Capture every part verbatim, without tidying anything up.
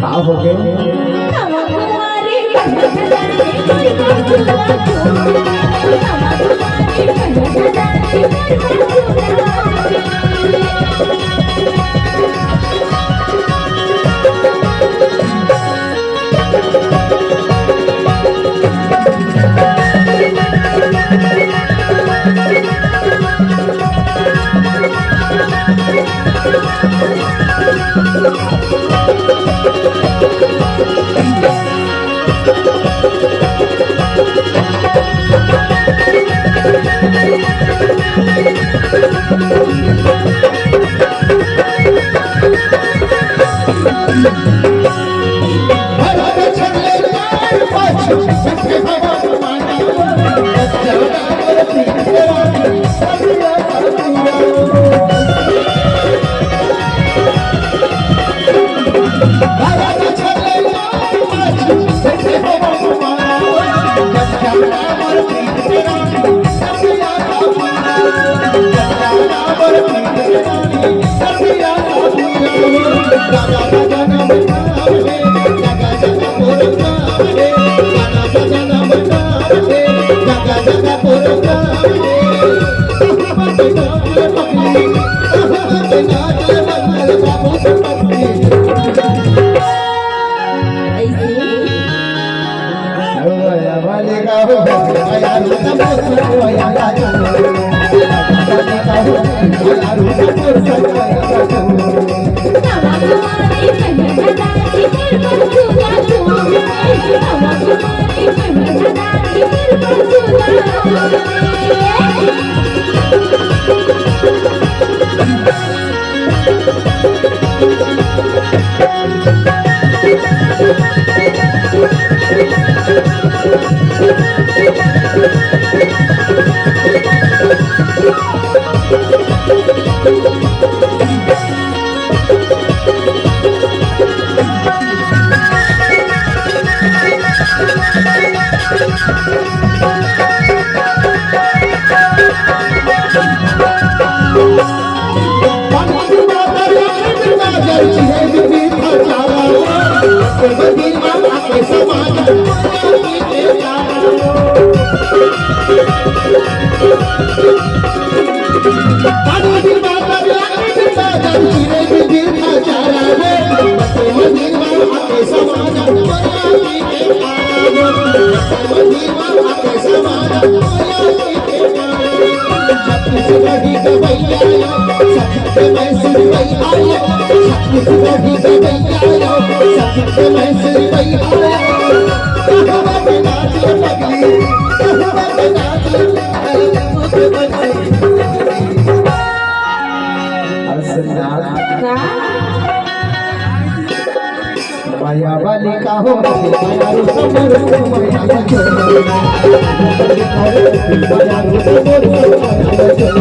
का हो गे? का? माया वाली का हो, माया रूप में रूप माया जो। माया रूप में रूप माया जो।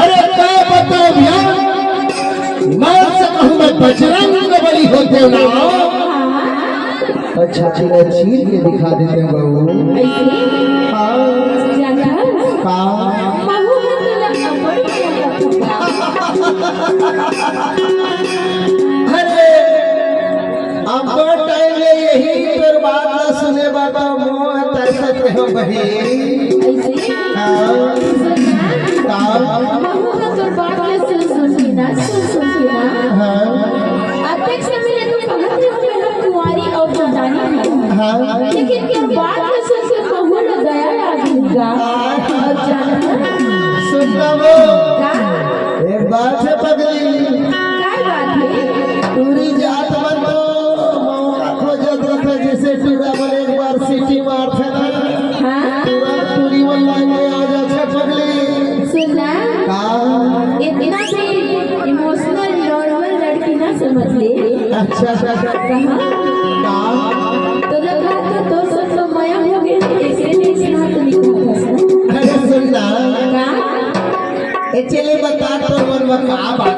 अरे का बताओ भैया, मैं से कहूँ मैं बजरंग बली होते ना। छाती ला चीर के दिखा देते हैं बाबू। ऐसे? हाँ। जानथस? का? महू ह तोला अब्बड़ प्यार करथों। अरे, अब्बड़ टाइम ले यही तोर बात ला सुने बर त मोर तरसत रहे बहिन। ऐसे? हाँ। सुन ना। का? महू ह तोर बात ला सुन सुन के ना, सुन सुन के ना। हाँ। अतेक समय ले तो कहत रहे हो, मैं कुंवारी अउ तो जानी हूँ। हाँ। लेकिन तोर बात ला सुन सुन के महू ला दया आ गे गा। अउ जानथस? सुन ना वो। का? एक बात हे पगली। का बात हे? टूरी जात मन तो मौका खोजत रथे, जइसे टूरा मन एक बार सीटी मारथे ना, हाँ। तुरंत टूरी मन लाइन में आ जाथे पगली। सुन ना। का? इतना भी इमोशनल नॉर्मल लड़की ना समझ ले। अच्छा, अच्छा, अच्छा। कहाँ? का? तोला कहा तो तोर सब तो मया हो गे, ऐसे नहीं सुना तो नहीं कहा था। अरे सुन ना। का? ए चले बता तो मन में का बात